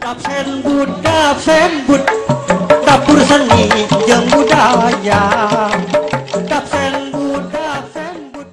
Dap senbud dapur seni jeung budaya. Dap senbud, dap senbud.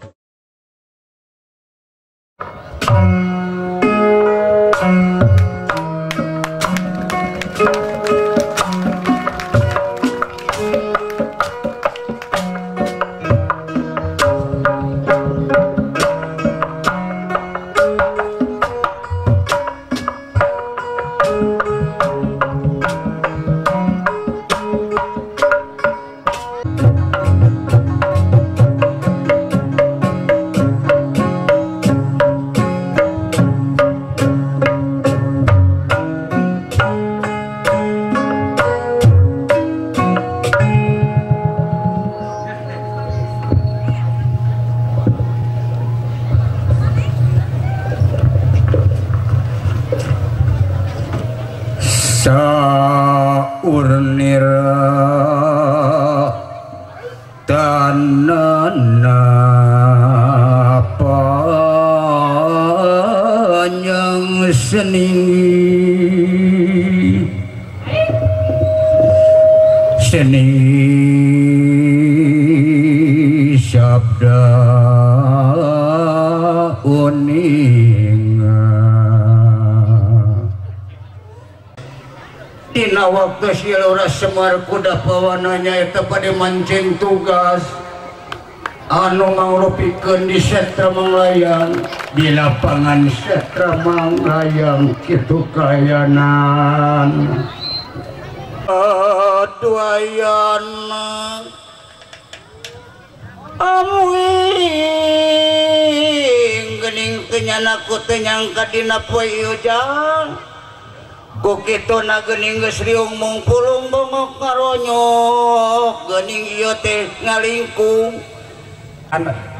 Saurnira tanana panjang seni seni sabda uninga. Dina waktu si Lurah Semar kuda pawananya eta pada mancing tugas anu mangrupikeun di Setra Manglayang di lapangan Setra Manglayang kitu kayanan duayana amuing geuning teu nyana ku teu nyangka dina poe ieu jang. Ku kitu na geuning geus riung mungpulung bongok ngaronyok geuning ieu teh ngalingkung.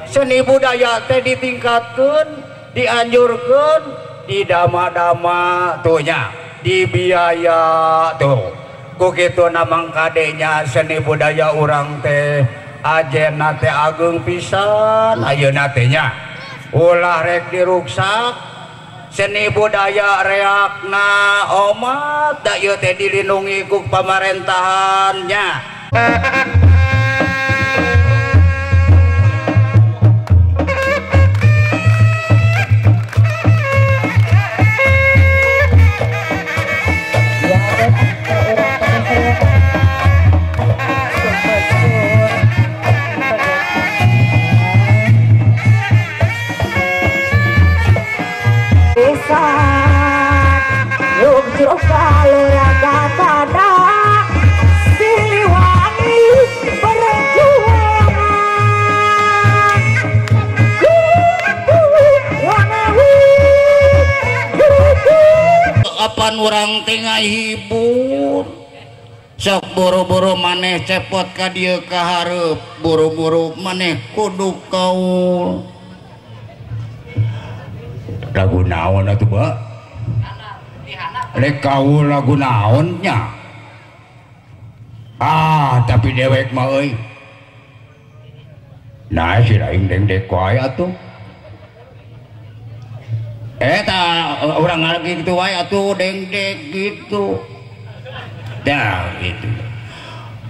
Seni budaya teh ditingkatkeun, dianjurkeun, didama-dama tuh nya, dibiaya tuh. Ku kitu na mangkadenya seni budaya urang teh ajena teh ageung pisan ayeuna teh nya. Ulah rek diruksak seni budaya reakna omat da ieu teh dilindungi ku pamarentahannya. Kapan urang teh ngahibur sok buru-buru maneh cepot ka dieu ka hareup buru-buru maneh kudu kaul lagu naon atuh ba rek kaul lagu naon nya ah tapi dewek mah euy nah si aing dengdek wae atuh eta orang lagi gitu wae atuh dengdek gitu dah gitu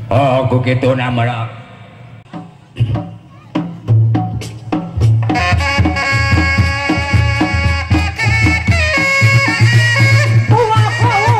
oh ku kitu nama buah kamu,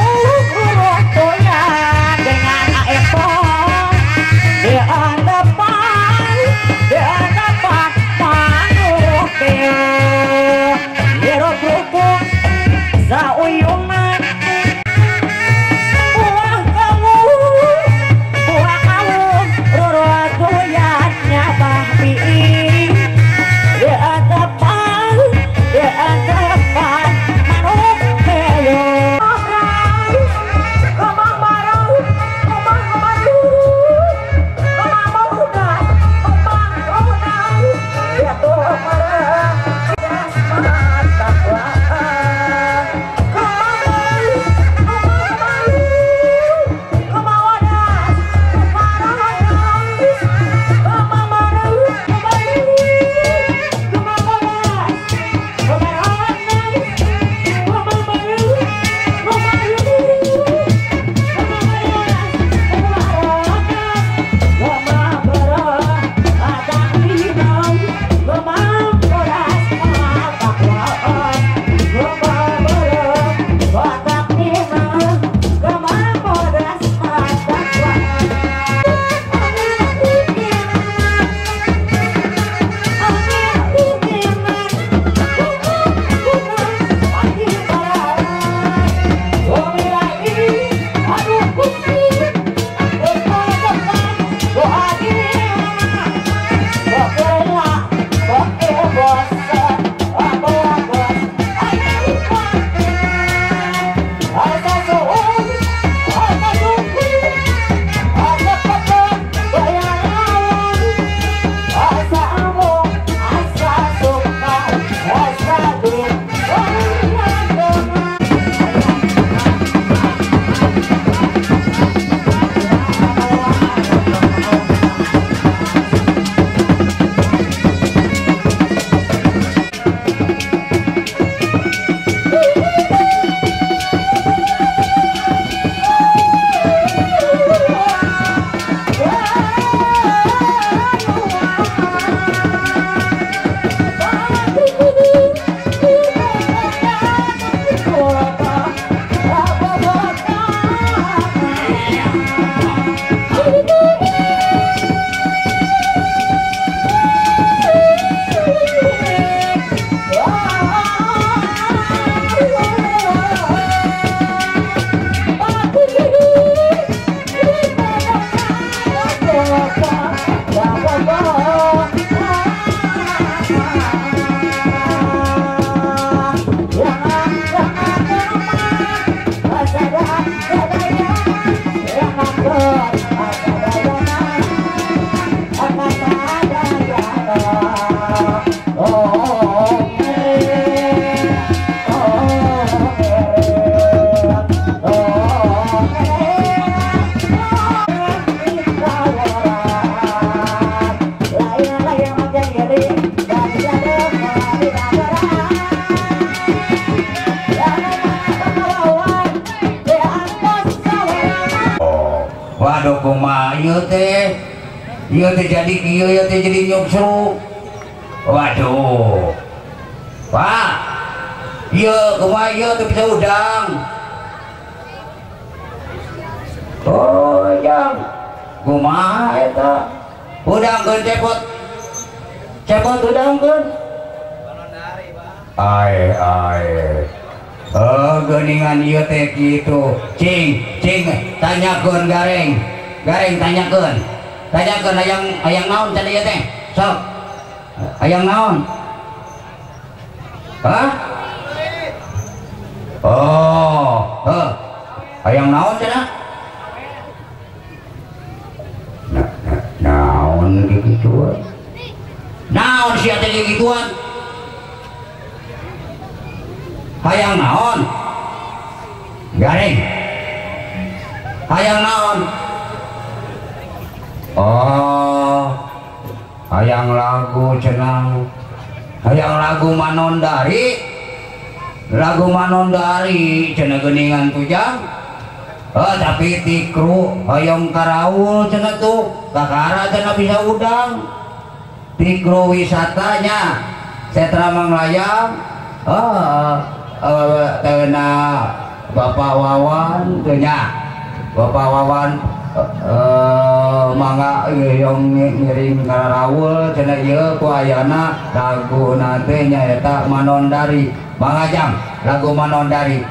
Waduh kumaha ieu teh jadi kieu ieu teh jadi nyuksruk. Waduh Pak, ieu kumaha ieu teh bisa udang. Oh jang kumaha eta udangkeun cepot cepot udangkeun ae ae. Oh geuningan ieu teh kitu. Cing cing tanyakeun gareng. Gareng tanyakeun. Tanyakeun hayang hayang naon cenah ieu teh? Sok. Hayang naon? Hah? Oh, heuh. Hayang naon cenah? Naon gituan? Naon sia teh gituan? Hayang naon? Garing. Hayang naon? Oh, hayang lagu cenah. Hayang lagu Manondari. Lagu Manondari cenah geuningan tujang. Oh, tapi tikru hayang karaul cenah tuh. Kakara cenah bisa udang. Tikru wisatanya Setra Manglayang. Oh, tena Bapak Wawan nya Bapak Wawan mangga yang ngiring karaul cenah ieu ku ayana laguna teh nyaeta Manondari. Mangga jang lagu Manondari.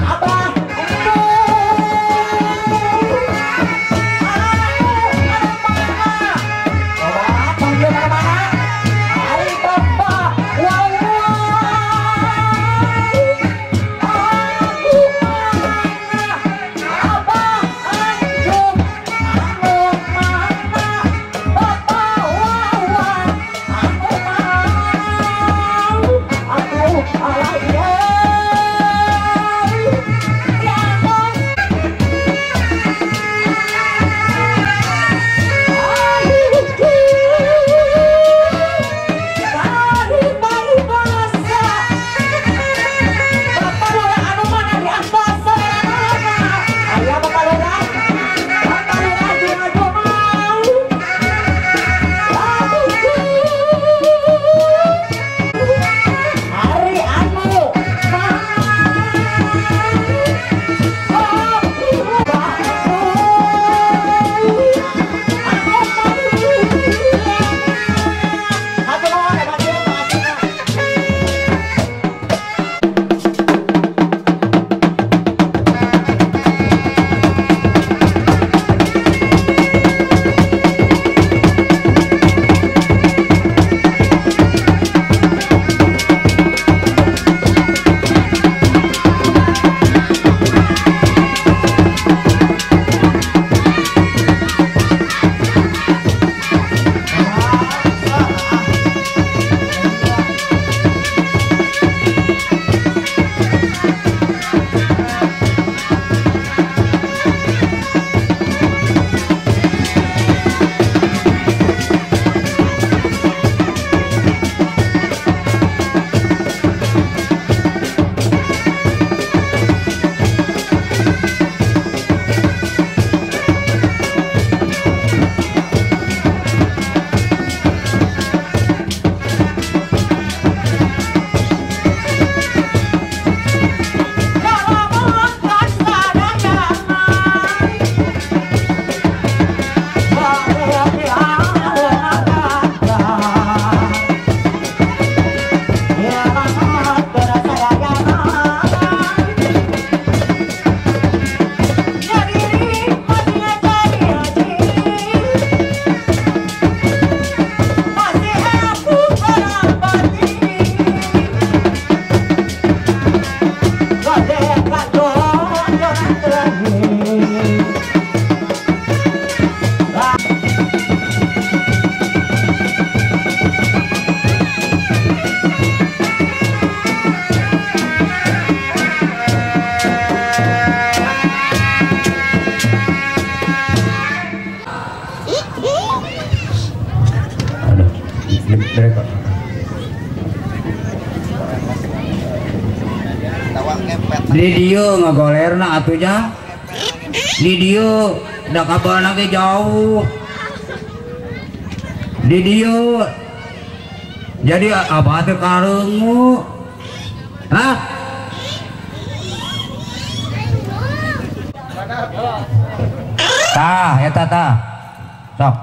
Abah. Direkod. Di dieu ngagolerna atuh ja. Di dieu da kabalna ge jauh. Di dieu jadi abah teh kareungu. Hah? Tah eta tah. Sok.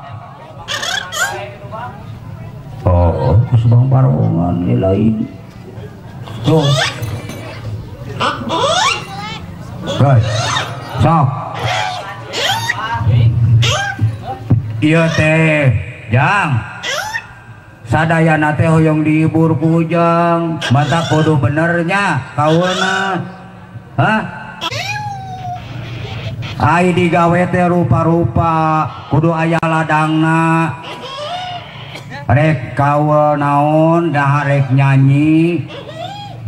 Oh, kusubang barongan lain. Tuh. Guys, sok. Ieu teh, Jang. Sadayana teh hoyong dihibur ku Ujang, mata kudu benernya kaweuna. Hah? Ai digawe teh rupa-rupa, kudu aya ladangna. Rek kawe naon, dah rek nyanyi.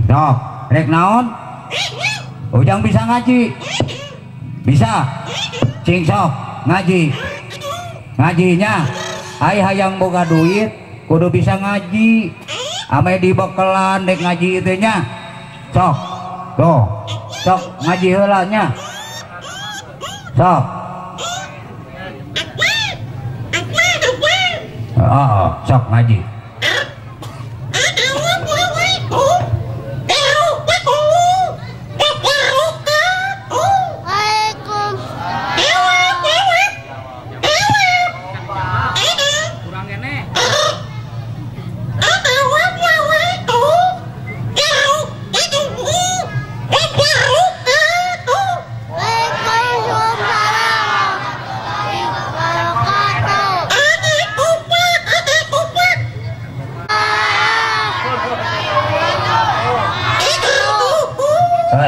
Sok, rek naon? Ujang bisa ngaji? Bisa. Cing sok ngaji. Ngajinya ai hayang boga duit kudu bisa ngaji. Ame dibekelan rek ngaji itu nya. Sok. Tuh. Sok ngaji heula nya. Sok. Oh, sok ngaji.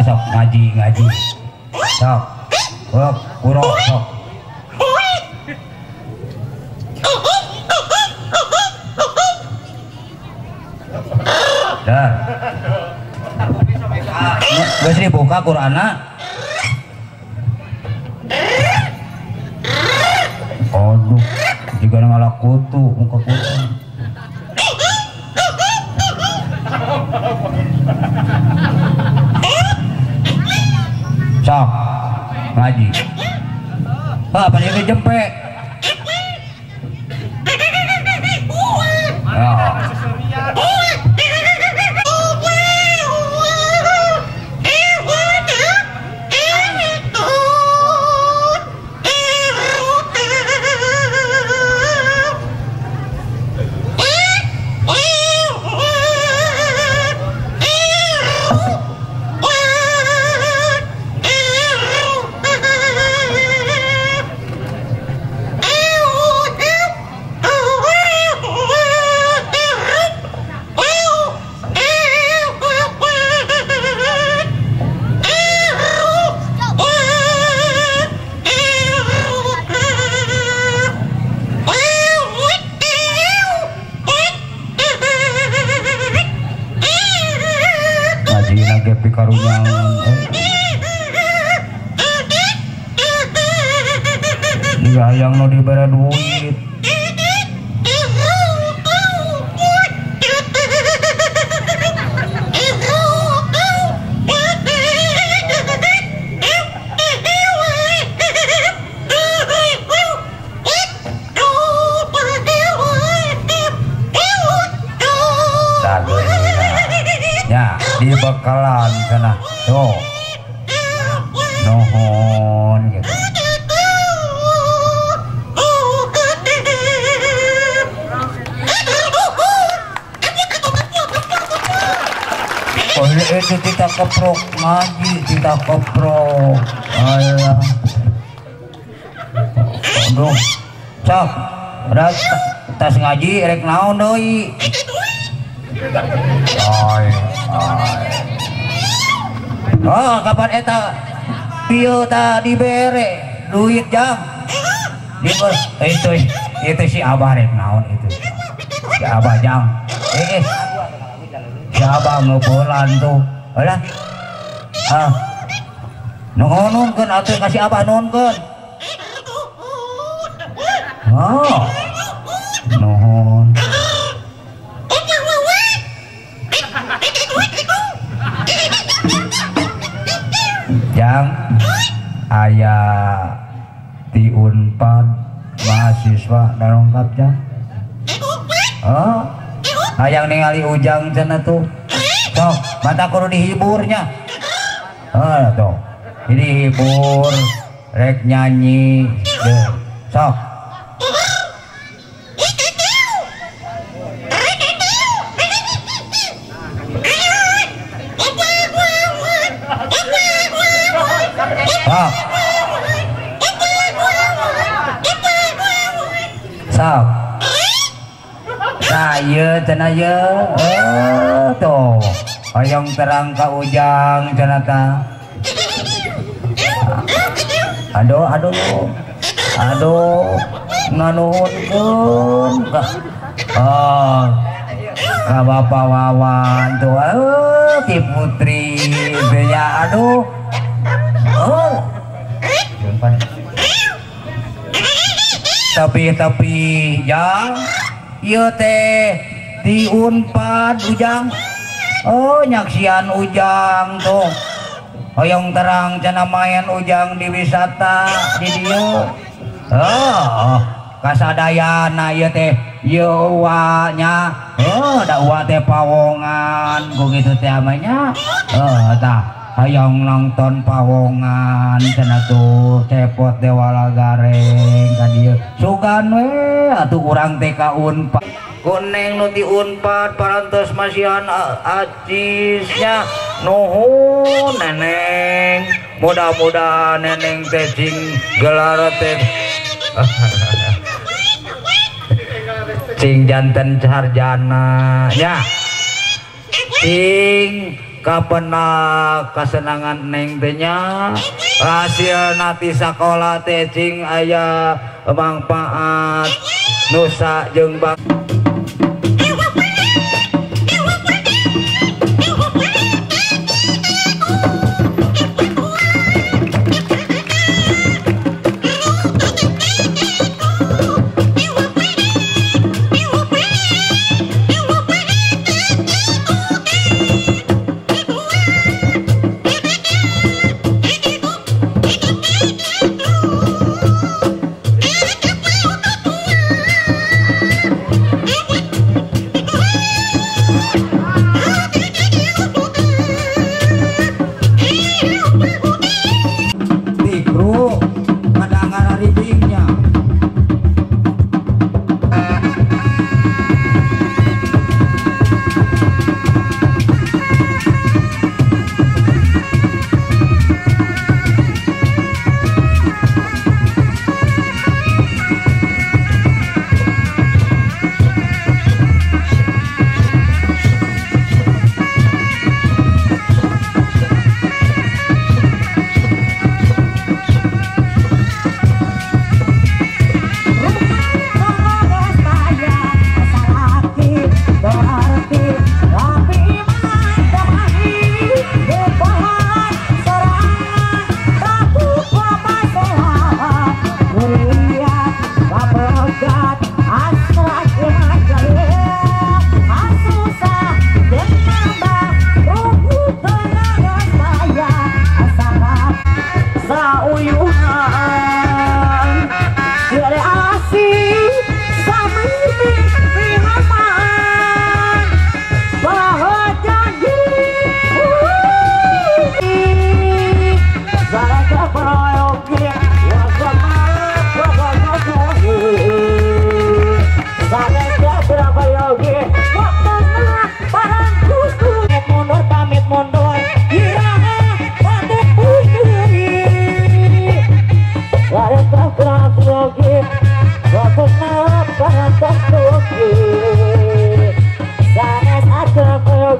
Sok ngaji ngaji sok kurok kurok sok dah geus dibuka Qur'anna. Aduh jiga ngalah kutu muka kutu. Sok ngaji. Ah, apa ini jempe? Oh. Hayang nu dibere duit. Ya, dibekalan cenah. Tuh. Nuhun gitu. Oh, itu tidak keprok ngaji, tidak keprok. Alah. Aduh. Cok, udah tas ngaji rek naon deui. Ay, ay. Oh, kapan eta pieu ta dibere duit jang. Itu si Abah rek naon itu. Si Abah jang. Si Abah ngebolan tuh. Alah. Ah. Nuhunkeun atuh ka si Abah nuhunkeun. Oh. Nuhun. Ti Unpad mahasiswa darongkap jang. Oh, hayang ningali Ujang cenah tuh. Sok, mata kudu dihiburnya. Oh, tuh. Dihibur, rek nyanyi. Duh. Sok. Sok. Sok. Nah, ieu cenah ieu. Oh, tuh. Hoyong terang ka Ujang cenah tah. Aduh, aduh. Aduh, nganuhunkeun. Oh. Ka Bapak Wawan tuh, Ki Putri teh nya aduh. Oh. Tapi jang ieu teh di Unpad Ujang. Oh, nyaksian Ujang tuh. Hoyong terang cenah main Ujang di wisata di dieu. Oh, kasadayana ieu teh ieu wa nya. Oh, da wa teh pawongan ku kitu teh amanya. Oh, tah hayang nonton pawongan cenah tuh cepot dewala gareng ka dieu. Sugan we atuh urang teh ka Unpad. Kuneng nu ti Unpad parantos masihan acisnya. Nuhun neneng, mudah-mudahan neneng teh cing gelar teh cing janten sarjana nya, cing kapenak kasenangan neng teh nya, hasil nati sakola teh cing aya mangpaat nusa jeung bang. Sanes akrab.